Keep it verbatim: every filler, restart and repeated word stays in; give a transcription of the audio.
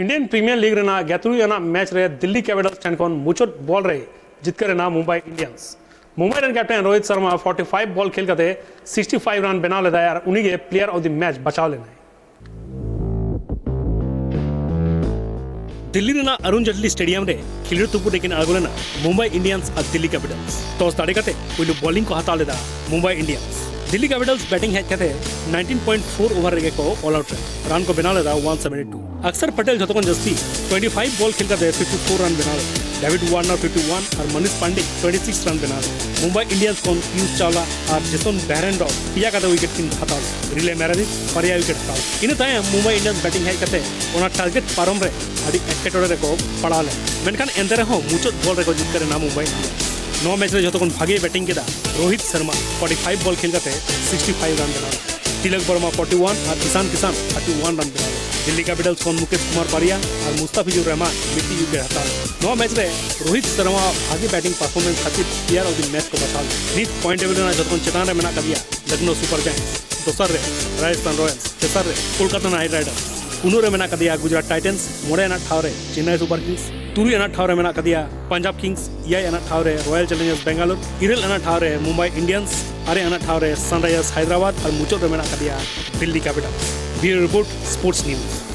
Indian premiere league ᱨᱮᱱᱟᱜ ᱜᱮᱞ ᱛᱩᱨᱩᱭ ᱟᱱᱟᱜ ᱢᱮᱪ ᱨᱮ ᱫᱤᱞᱞᱤ ᱠᱮᱯᱤᱴᱟᱞᱥ ᱴᱷᱮᱱ ᱠᱷᱚᱱ ᱢᱩᱪᱟᱹᱫ ᱵᱚᱞ ᱨᱮ ᱡᱤᱛᱠᱟᱹᱨ ᱮᱱᱟ ᱢᱩᱢᱵᱟᱭ ᱤᱱᱰᱤᱭᱟᱱᱥ᱾ ᱢᱩᱢᱵᱟᱭ ᱨᱮᱱ ᱠᱮᱯᱴᱮᱱ ᱨᱳᱦᱤᱛ ᱥᱚᱨᱢᱟ ᱯᱷᱚᱨᱴᱤ ᱯᱷᱟᱭᱤᱵᱷ ᱵᱚᱞ ᱠᱷᱮᱞ ᱠᱟᱛᱮ ᱥᱤᱠᱥᱴᱤ ᱯᱷᱟᱭᱤᱵᱷ ᱨᱟᱱ ᱵᱮᱱᱟᱣ ᱞᱮᱫᱟᱭ ᱟᱨ ᱩᱱᱤᱜᱮ ᱯᱞᱮᱭᱟᱨ ᱚᱯᱷ ᱫᱤ ᱢᱮᱪ ᱵᱟᱪᱷᱟᱣ ᱞᱮᱱᱟᱭ᱾ ᱫᱤᱞᱞᱤ ᱨᱮᱱᱟᱜ ᱚᱨᱩᱱ ᱡᱮᱴᱞᱤ ᱥᱴᱮᱰᱤᱭᱟᱢ ᱨᱮ ᱠᱷᱮᱞᱳᱰ ᱛᱩᱯᱩᱫ ᱨᱮᱠᱤᱱ ᱟᱬᱜᱚ ᱞᱮᱱᱟ ᱢᱩᱢᱵᱟᱭ ᱤᱱᱰᱤᱭᱟᱱᱥ ᱟᱨ ᱫᱤᱞᱞᱤ ᱠᱮᱯᱤᱴᱟᱞᱥ᱾ ᱴᱚᱥ ᱫᱟᱲᱮ ᱠᱟᱛᱮ ᱯᱩᱭᱞᱩ ᱵᱚᱞᱤᱝ ᱠᱚ ᱦᱟᱛᱟᱣ ᱞᱮᱫᱟ ᱢᱩᱢᱵᱟᱭ ᱤᱱᱰᱤᱭᱟᱱᱥ᱾ ᱫᱤᱞᱞᱤ ᱠᱮᱯᱤᱴᱟᱞᱥ ᱵᱮᱴᱤᱝ ᱦᱮᱡ ᱠᱟᱛᱮ ᱱᱟᱭᱤᱱᱴᱤᱱ ᱯᱚᱭᱮᱱᱴ ᱯᱷᱳᱨ ᱳᱵᱷᱟᱨ ᱨᱮᱜᱮ ᱠᱚ ᱚᱞ ᱟᱣᱩᱴ ᱞᱮᱱᱟ᱾ ᱨᱟᱱ ᱠᱚ ᱵᱮᱱᱟᱣ ᱞᱮᱫᱟ ᱚᱣᱟᱱ ᱥᱮᱵᱷᱮᱱᱴᱤ ᱴᱩ᱾ ᱟᱠᱥᱟᱨ ᱯᱟᱴᱮᱞ ᱡᱷᱚᱛᱚ ᱠᱷᱚᱱ ᱡᱟᱹᱥᱛᱤ ᱴᱩᱭᱮᱱᱴᱤ ᱯᱷᱟᱭᱤᱵᱷ ᱵᱚᱞ ᱠᱷᱮᱞ ᱠᱟᱛᱮ ᱯᱷᱤᱯᱴᱤ ᱯᱷᱳᱨ ᱨᱟᱱ ᱵᱮᱱᱟᱣ ᱞᱮᱫᱟ᱾ ᱰᱮᱵᱷᱤᱰ ᱣᱟᱨᱱᱟᱨ ᱯᱷᱤᱯᱴᱤ ᱣᱟᱱ ᱟᱨ ᱢᱟᱱᱤᱥ ᱯᱟᱱᱰᱮ ᱴᱩᱭᱮᱱᱴᱤ ᱥᱤᱠᱥ ᱨᱟᱱ ᱵᱮᱱᱟᱣ ᱞᱮᱫᱟ᱾ ᱢᱩᱢᱵᱟᱭ ᱤᱱᱰᱤᱭᱟᱱᱥ ᱠᱷᱚᱱ ᱯᱤᱭᱩᱥ ᱪᱟᱣᱞᱟ ᱟᱨ ᱡᱮᱥᱚᱱ ᱵᱮᱦᱨᱮᱱᱰᱚᱨᱯᱷ ᱯᱮᱭᱟ ᱠᱟᱛᱮ ᱣᱤᱠᱮᱴ ᱠᱤᱱ ᱦᱟᱛᱟᱣ ᱞᱮᱫᱟ᱾ ᱨᱤᱞᱮ ᱢᱮᱨᱮᱰᱤᱛᱷ ᱵᱟᱨᱭᱟ ᱣᱤᱠᱮᱴ ᱦᱟᱛᱟᱣ ᱞᱮᱫᱟ᱾ ᱤᱱᱟᱹ ᱛᱟᱭᱚᱢ ᱢᱩᱢᱵᱟᱭ ᱤᱱᱰᱤᱭᱟᱱᱥ ᱵᱮᱴᱤᱝ ᱦᱮᱡ ᱠᱟᱛᱮ ᱚᱱᱟ ᱴᱟᱨᱜᱮᱴ ᱯᱟᱨᱚᱢ ᱨᱮ ᱟᱹᱰᱤ ᱮᱴᱠᱮᱴᱚᱬᱮ ᱨᱮᱠᱚ ᱯᱟᱲᱟᱣ ᱞᱮᱱᱟ, ᱢᱮᱱᱠᱷᱟᱱ ᱮᱱᱛᱮ ᱨᱮᱦᱚᱸ ᱢᱩᱪᱟᱹᱫ ᱵᱚᱞ ᱨᱮᱠᱚ ᱡᱤᱛᱠᱟᱹᱨ ᱮᱱᱟ ᱢᱩᱢᱵᱟᱭ ᱤᱱᱰᱤᱭᱟᱱᱥ᱾ ᱱᱚᱣᱟ ᱢᱮᱪ ᱨᱮ ᱡᱷᱚᱛᱚ ᱠᱷᱚᱱ ᱵᱷᱟᱜᱮ ᱵᱮᱴᱤᱝ ᱠᱮᱫᱟ ᱨᱳᱦᱤᱛ ᱥᱚᱨᱢᱟ, ᱯᱷᱚᱨᱴᱤ ᱯᱷᱟᱭᱤᱵᱷ ᱵᱚᱞ ᱠᱷᱮᱞ ᱠᱟᱛᱮ ᱥᱤᱠᱥᱴᱤ ᱯᱷᱟᱭᱤᱵᱷ ᱨᱟᱱ ᱵᱮᱱᱟᱣ ᱞᱮᱫᱟ᱾ ᱛᱤᱞᱚᱠ ᱵᱚᱨᱢᱟ ᱯᱷᱚᱨᱴᱤ ᱣᱟᱱ ᱟᱨ ᱤᱥᱟᱱ ᱠᱤᱥᱟᱱ ᱛᱷᱟᱨᱴᱤ ᱣᱟᱱ ᱨᱟᱱ ᱵᱮᱱᱟᱣ ᱞᱮᱫᱟ᱾ ᱫᱤᱞᱞᱤ ᱠᱮᱯᱤᱴᱟᱞᱥ ᱠᱷᱚᱱ ᱢᱩᱠᱮᱥ ᱠᱩᱢᱟᱨ ᱯᱟᱨᱤᱭᱟ ᱟᱨ ᱢᱩᱥᱛᱟᱯᱷᱤᱡᱩᱨ ᱨᱮᱦᱢᱟᱱ ᱢᱤᱫᱴᱤᱡ ᱣᱤᱠᱮᱴ ᱦᱟᱛᱟᱣ ᱞᱮᱫᱟ᱾ ᱱᱚᱣᱟ ᱢᱮᱪ ᱨᱮ ᱨᱳᱦᱤᱛ ᱥᱚᱨᱢᱟ ᱵᱷᱟᱜᱮ ᱵᱮᱴᱤᱝ ᱯᱟᱨᱯᱷᱚᱨᱢᱮᱱᱥ ᱠᱷᱟᱹᱛᱤᱨ ᱯᱞᱮᱭᱟᱨ ᱚᱯᱷ ᱫᱤ ᱢᱮᱪ ᱠᱚ ᱵᱟᱪᱷᱟᱣ ᱞᱮᱫᱟ᱾ ᱱᱤᱛ ᱯᱚᱭᱮᱱᱴ ᱴᱮᱵᱤᱞ ᱨᱮᱱᱟᱜ ᱡᱷᱚᱛᱚ ᱠᱷᱚᱱ ᱪᱮᱛᱟᱱ ᱨᱮ ᱢᱮᱱᱟᱜ ᱟᱠᱟᱫᱮᱭᱟ ᱞᱚᱠᱷᱱᱚ ᱥᱩᱯᱟᱨ ᱡᱟᱭᱮᱱᱴᱥ, ᱫᱚᱥᱟᱨ ᱨᱮ ᱨᱟᱡᱚᱥᱛᱷᱟᱱ ᱨᱚᱭᱟᱞᱥ, ᱛᱮᱥᱟᱨ ᱨᱮ ᱠᱳᱞᱠᱟᱛᱟ ᱱᱟᱭᱤᱴ ᱨᱟᱭᱰᱟᱨᱥ, ᱯᱩᱱᱟᱹᱜ ᱨᱮ ᱢᱮᱱᱟᱜ ᱟᱠᱟᱫᱮᱭᱟ ᱜᱩᱡᱽᱨᱟᱴ ᱴᱟᱭᱴᱟᱱᱥ, ᱢᱚᱬᱮ ᱟᱱᱟᱜ ᱴᱷᱟᱶ ᱨᱮ ᱪᱮᱱᱱᱟᱭ ᱥᱩᱯᱟᱨ ᱠᱤᱝᱥ, ᱛᱩᱨᱩᱭ ᱟᱱᱟᱜ ᱴᱷᱟᱶ ᱨᱮ ᱢᱮᱱᱟᱜ ᱟᱠᱟᱫᱮᱭᱟ ᱯᱟᱧᱡᱟᱵᱽ ᱠᱤᱝᱥ, ᱮᱭᱟᱭ ᱟᱱᱟᱜ ᱴᱷᱟᱶ ᱨᱮ ᱨᱚᱭᱟᱞ ᱪᱮᱞᱮᱧᱡᱟᱨᱥ ᱵᱮᱝᱜᱟᱞᱳᱨ, ᱤᱨᱟᱹᱞ ᱟᱱᱟᱜ ᱴᱷᱟᱣ ᱨᱮ ᱢᱩᱢᱵᱟᱭ ᱤᱱᱰᱤᱭᱟᱱᱥ, ᱟᱨᱮ ᱟᱱᱟᱜ ᱴᱷᱟᱣ ᱨᱮ ᱥᱟᱱᱨᱟᱭᱡᱟᱨᱥ ᱦᱟᱭᱫᱨᱟᱵᱟᱫᱽ ᱟᱨ ᱢᱩᱪᱟᱹᱫ ᱨᱮ ᱢᱮᱱᱟᱜ ᱟᱠᱟᱫᱮᱭᱟ Delhi Capitals. Bureau report, sports news.